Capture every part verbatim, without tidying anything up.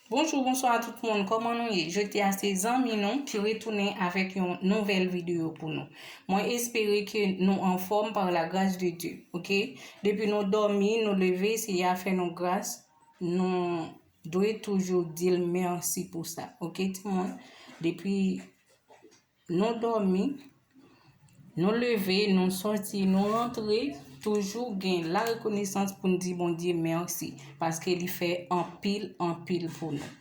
Bonjou, bonswa tout moun, kòman nou ye? Jodi a se zanmi nou ki retounen avèk yon nouvèl videyo pou nou. Mwen espere ke nou anfòm par la grâce de Dieu, oke? Depi nou dòmi, nou leve, Seyè a fè nou gras, nou dwe toujou di l mèsi pou sa, oke timoun? Depi nou dòmi, nou leve, nou sòti, nou rantre, toujou gen la rekonesans pou n di Bondye mèsi, paske li fè anpil, anpil pou nou.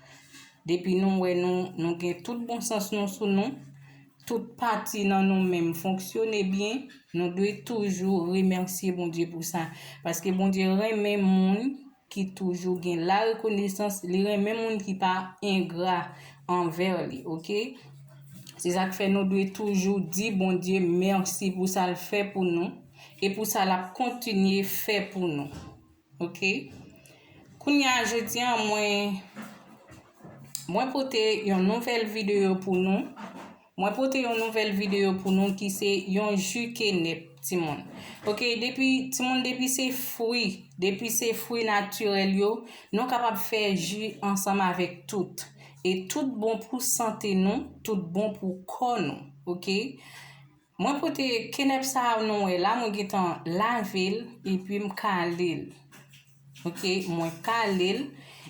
Depi nou wè nou, nou gen tout bon sans nou sou nou, tout pati nan nou menm fonksyone byen, nou dwe toujou remèsye Bondye pou sa, paske Bondye renmen moun ki toujou gen la rekonesans, li renmen moun ki pa engra anvè li, oke? Se sa k fè nou dwe toujou di Bondye mèsi pou sa l fè pou nou e pou sa l ap kontinye fè pou nou, oke? Kounye a, jodi a, mwen, mwen pote yon nouvèl videyo pou nou. Mwen pote yon nouvèl videyo pou nou ki se yon ji kenèp, timoun. Oke, depi, timoun, depi se fwi, depi se fwi natirèl yo, nou kapab fè ji ansanm avèk tout. E tout bon pou sante nou, tout bon pou kò nou, oke? Mwen pote kenèp sa a nou wè la, mwen gentan lave l, epi m kale l. Oke, mwen kale l,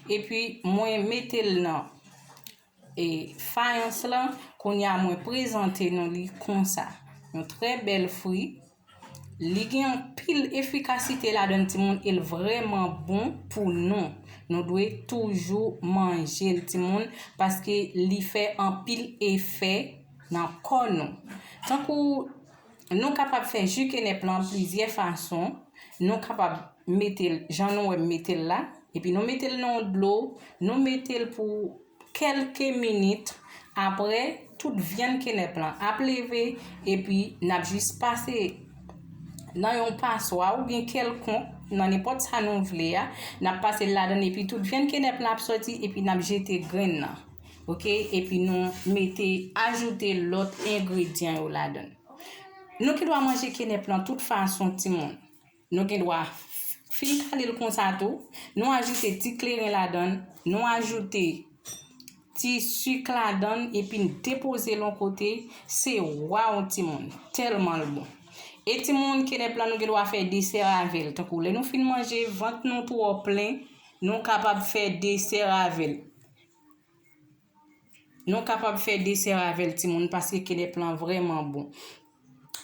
epi mwen mete l nan e, fayans lan, kounye a mwen prezante nou li konsa. Yon trè bèl fwi. Li gen anpil efikasite ladan l, timoun, e l vrèman bon pou nou. Nou dwe toujou manje l, timoun, paske li fè anpil efè nan kò nou. Tankou nou kapab fè ji kenèp lan plizyè fason. Nou kapab mete l jan nou wè m mete l la, epi nou mete l nan yon dlo, nou mete l pou kèlke minit. Apre, tout vyann kenèp lan ap leve, epi n ap jis pase nan yon paswa oubyen kèlkonk, nan nenpòt sa nou vle a, n ap pase l ladan l, epi tout vyann kenèp lan ap sòti, epi n ap jete grenn nan. Oke, epi nou mete, ajoute lòt engredyan yo ladan l. Nou gen dwa manje kenèp lan tout fason, timoun. Nou gen dwa fin kale l konsa tou. Nou ajoute ti kleren ladan l. Nou ajoute ti sik ladan l, epi n depoze l yon kote. Se waw, timoun. Tèlman l bon. E timoun, kenèp lan, nou gen dwa fè desè avè l. Tankou lè nou fin manje, vant nou twò plen, nou kapab fè desè avè l. Nou kapab fè desè avè l, timoun, paske kenèp lan vrèman bon.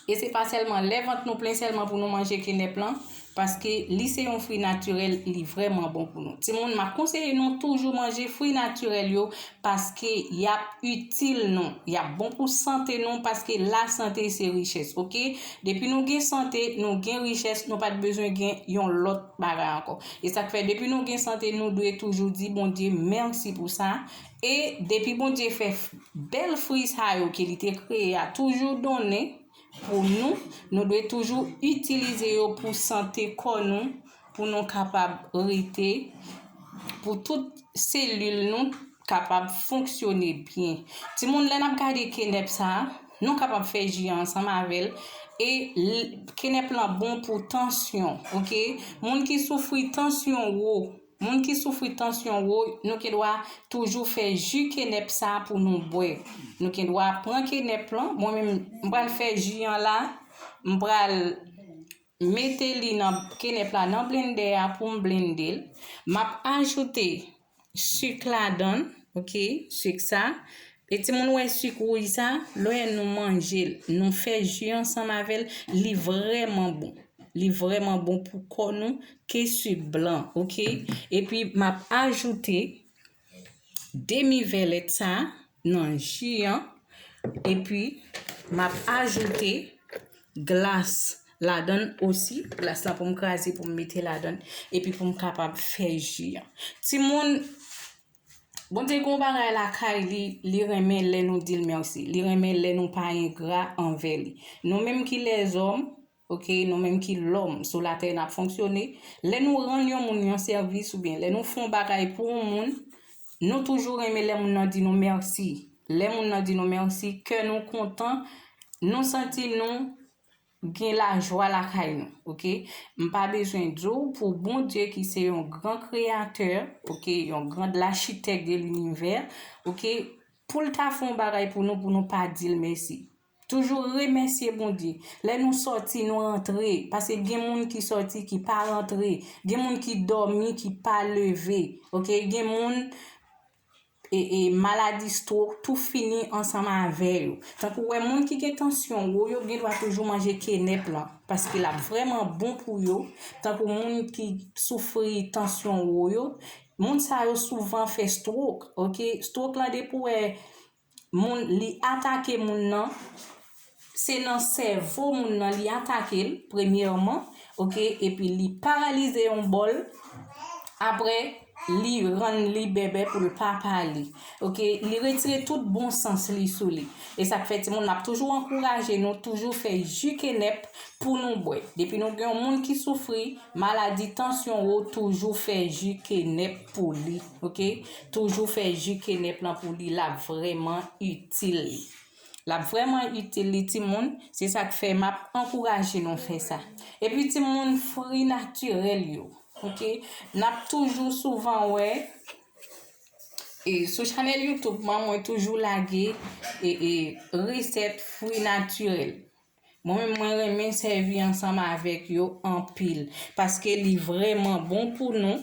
E se pa sèlman lè vant nou plen sèlman pou nou manje kenèp lan, paske li se yon fwi natirèl, li vrèman bon pou nou. Timoun, m ap konseye nou toujou manje fwi natirèl yo, paske y ap itil nou, y ap bon pou sante nou, paske lasante se richès, oke? Depi nou gen sante, nou gen richès, nou pa t bezwen gen yon lòt bagay ankò. E sa k fè, depi nou gen sante, nou dwe toujou di Bondye mèsi pou sa. E depi Bondye fè f-, bèl fwi sa yo ke li te kreye a toujou donnen pou nou, nou dwe toujou itilize yo pou sante kò nou, pou nou kapab rete, pou tout selil nou kapab fonksyone byen. Timoun, lè n ap gade kenèp sa a, nou kapab fè ji ansanm avè l. E l-, kenèp lan bon pou tansyon, oke? Moun ki soufri tansyon wo, moun ki soufri tansyon wo, nou gen dwa toujou fè ji kenèp sa pou nou bwè. Nou gen dwa pran kenèp lan. Mwen menm, m pral fè ji an la. M pral mete li nan kenèp la nan blendè a pou m blende l. M ap ajoute sik ladan l, oke, sik sa. E timoun, wè sik wouj sa, lè nou manje l, nou fè ji ansanm avè l, li vrèman bon. Li vrèman bon pou kò nou ke sik blan, oke? Epi m ap ajoute demi vè lèt sa nan ji an. Epi m ap ajoute glas ladan l osi. Glas la pou m kraze, pou m mete ladan l. Epi pou m kapab fè ji an. Timoun, Bondye gen yon bagay lakay li, li renmen lè nou di l mèsi. Li renmen lè nou pa engra anvè li. Nou menm ki lèzòm, oke, nou menm ki lòm sou latè, n ap fonksyone. Lè nou rann yon moun yon sèvis oubyen lè nou fè yon bagay pou yon moun, nou toujou renmen lè moun nan di nou mèsi. Lè moun nan di nou mèsi, kè nou kontan, nou santi nou gen lajwa lakay nou, oke? M pa bezwen di w pou Bondye ki se yon gran kreyatè, oke, yon gran lachitèk de linivè, oke, pou l ta fè yon bagay pou nou, pou nou pa di l mèsi. Toujou remèsye Bondye. Lè nou sòti, nou antre. Paske gen moun ki sòti, ki pa rantre. Gen moun ki dòmi, ki pa leve. Oke? Gen moun, e, e, maladi stroke tou fini ansanm avè yo. Tankou wè moun ki gen tansyon wo, yo gen dwa toujou manje kenèp lan. Paske l ap vrèman bon pou yo. Tankou moun ki soufri tansyon wo yo, moun sa yo souvan fè stroke. Oke? Stroke lan depi w wè moun, li atake moun nan, se nan sèvo moun nan li atake l, premyèman, oke, epi li paralize yon bòl, apre, li rann li bèbè pou l pa pale, oke, li retire tout bon sans li sou li. E sa k fè timoun, m ap toujou ankouraje nou, toujou fè ji kenèp pou nou bwè. Depi nou gen yon moun ki soufri, maladi tansyon wo, toujou fè ji kenèp pou li, oke? Toujou fè ji kenèp lan pou li, l ap vrèman itil li. L ap vrèman itil li, timoun. Se sa k fè m ap ankouraje nou fè sa. Epi, timoun, fri natirèl yo, oke? N ap toujou souvan wè, e, sou chanèl YouTube mwen, mwen toujou lage, e, e, resèt fri natirèl. Mwen menm, mwen renmen sèvi ansanm avèk yo anpil, paske li vrèman bon pou nou,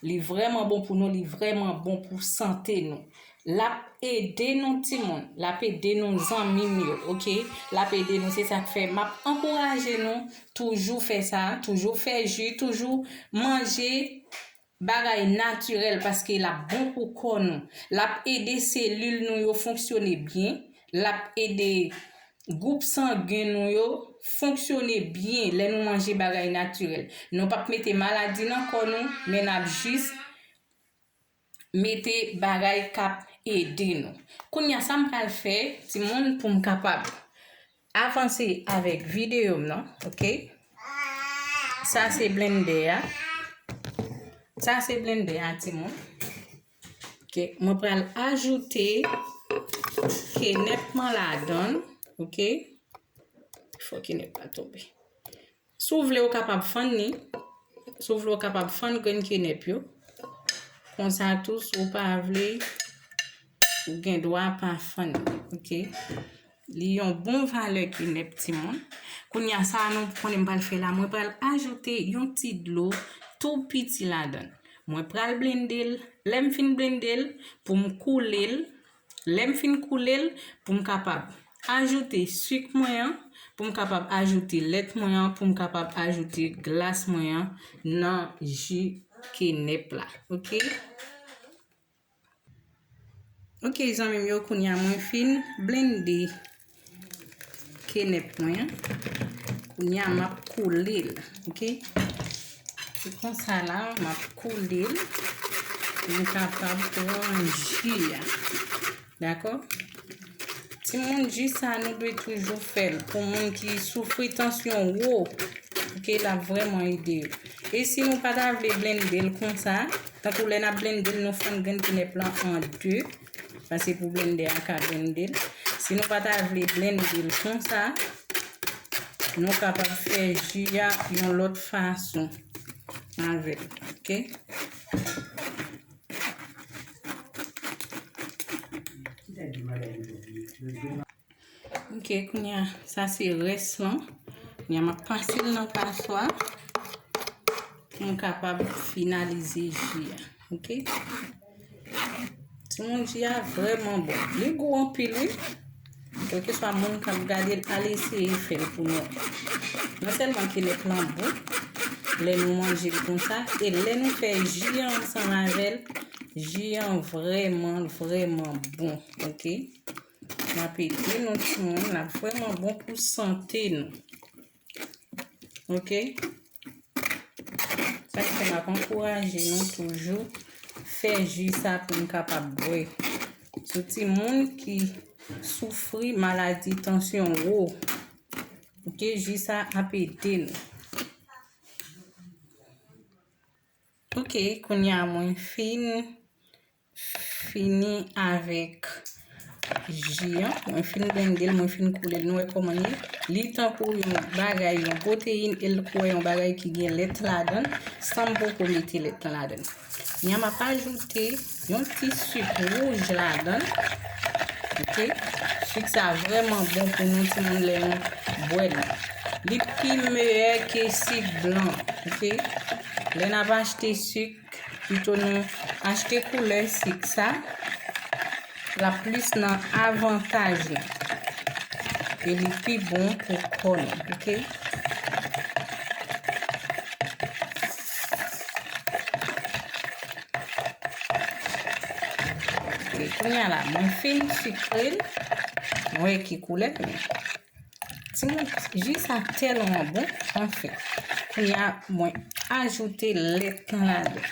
li vrèman bon pou nou, li vrèman bon pou sante nou. L ap ede nou, timoun, l ap ede nou, zanmi m yo, oke? L ap ede nou, se sa k fè m ap ankouraje nou toujou fè sa, toujou fè ji, toujou manje bagay natirèl, paske l ap bon pou kò nou. L ap ede selil nou yo fonksyone byen. L ap ede gwoup sangen nou yo fonksyone byen lè nou manje bagay natirèl. Nou p ap mete maladi nan kò nou, men n ap jis mete bagay k ap ede nou. Kounye a, sa m pral fè, timoun, pou m kapab avanse avèk videyo m nan, oke? Sa se blendè a. Sa se blendè a, timoun. Oke, mwen pral ajoute kenèp mwen ladan l, oke? Fò kenèp la tonbe. Si w vle, ou kapab fann li. Si w vle, ou kapab fann grenn kenèp yo. Konsa tou, si w pa vle, ou gen dwa pa fann li, oke? Li yon bon valè kenèp, timoun. Kounye a, sa nou konnen m pral fè la, mwen pral ajoute yon ti dlo tou piti ladan l. Mwen pral blende l. Lè m fin blende l, pou m koule l, lè m fin koule l, pou m kapab ajoute sik mwen an, pou m kapab ajoute lèt mwen an, pou m kapab ajoute glas mwen an nan ji kenèp la. Oke? Oke, zanmi m yo, kounye a mwen fin blende kenèp mwen an. Kounye a m ap koule l, oke? Se konsa la, m ap koule l pou m kapab pran ji a. Dakò? Timoun, ji sa nou dwe toujou fè l pou moun ki soufri tansyon wo. Oke, l ap vrèman ede yo. E si nou pa ta vle blende l konsa, tankou lè n ap blende l, nou fann grenn kenèp lan an de, paske pou blende a ka blende l. Si nou pa ta vle blende l konsa, nou kapab fè ji a yon lòt fason avè l, oke? Oke, kounye a, sa se rès lan. Kounye a, m ap pase l nan paswa pou m kapab finalize ji a. Oke? Timoun, ji a vrèman bon. Li gou anpil, wi. Kèlkeswa moun k ap gade l, al eseye fè l pou nou. Non sèlman kenèp lan bon, lè nou manje l konsa, e lè nou fè ji an ansanm avè l, ji an vrèman, vrèman bon, oke? L ap ede nou, timoun, l ap vrèman bon pou sante nou. Oke? Sa k fè m ap ankouraje nou toujou fè ji sa pou n kapab bwè. Sou timoun ki soufri maladi tansyon wo. Oke, ji sa ap ede nou. Oke, kounye a mwen fin fini avèk ji an, mwen fin blende l, mwen fin koule l, nou wè kòman l ye. Li tankou yon bagay, yon pwoteyin, e l kwè yon bagay ki gen lèt ladan l, san m poko mete lèt lan ladan l. Kounye a m ap ajoute yon ti sik wouj ladan l. Oke? Sik sa vrèman bon pou nou timoun lè nou bwè l. Li pi meyè ke sik blan. Oke? Lè n ap achte sik, pito nou achte koulè sik sa, l ap plis nan avantaj nou. E li pi bon pou kò nou, oke? Oke, kounye a la, mwen fin sikre l. Mwen wè ki koulè. Timoun, ji sa tèlman bon, anfen. Kounye a, mwen ajoute lèt lan ladan.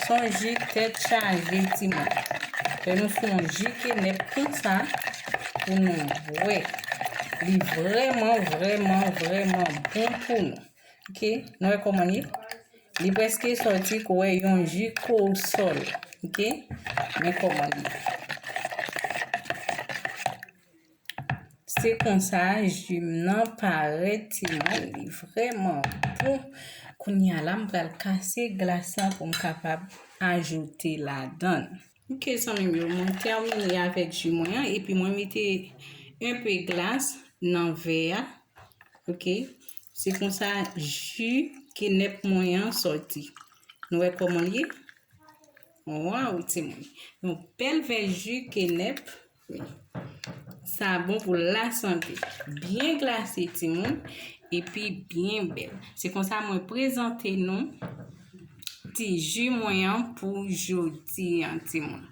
Se yon ji tèt chaje, timoun. Fè nou fè yon ji kenèp konsa pou nou bwè. Li vrèman, vrèman, vrèman bon pou nou. Oke, nou wè kòman l ye? Li prèske sòti kou wè yon ji kòsòl. Oke, men kòman l ye. Se konsa ji m nan parèt, timoun, li vrèman bon. Kounye a la, m pral kase glas lan pou m kapab ajoute ladan l. Oke, zanmi m yo, mwen tèmine avèk ji mwen an, epi mwen mete enpe glas nan vè a. Oke, se konsa ji kenèp mwen an sòti. Nou wè kòman l ye? Waw, timoun. Yon bèl vè ji kenèp. Wi. Sa bon pou lasante. Byen glase, timoun, epi byen bèl. Se konsa mwen prezante nou ti ji mwen an pou jodi an, timoun.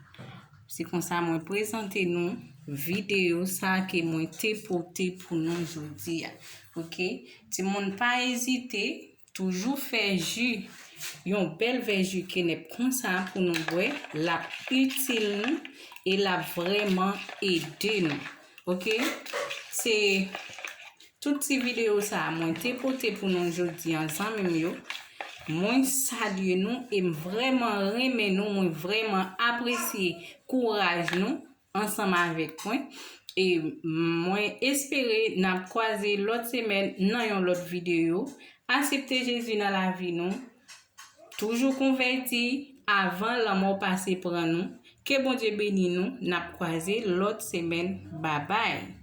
Se konsa mwen prezante nou videyo sa ke mwen te pote pou nou jodi a. Oke? Timoun, pa ezite, toujou fè ji, yon bèl vè ji kenèp konsa pou nou bwè, l ap itil nou e l ap vrèman ede nou. Oke? Se tout ti videyo sa a mwen te pote pou nou jodi an, zanmi m yo. Mwen salye nou e m vrèman renmen nou, mwen vrèman apresye kouraj nou ansanm avèk mwen. E mwen espere n ap kwaze lòt semèn nan yon lòt videyo. Aksepte Jezi nan lavi nou. Toujou konvèti avan lanmò pase pran nou. Ke Bondye beni nou. N ap kwaze lòt semèn. Babay.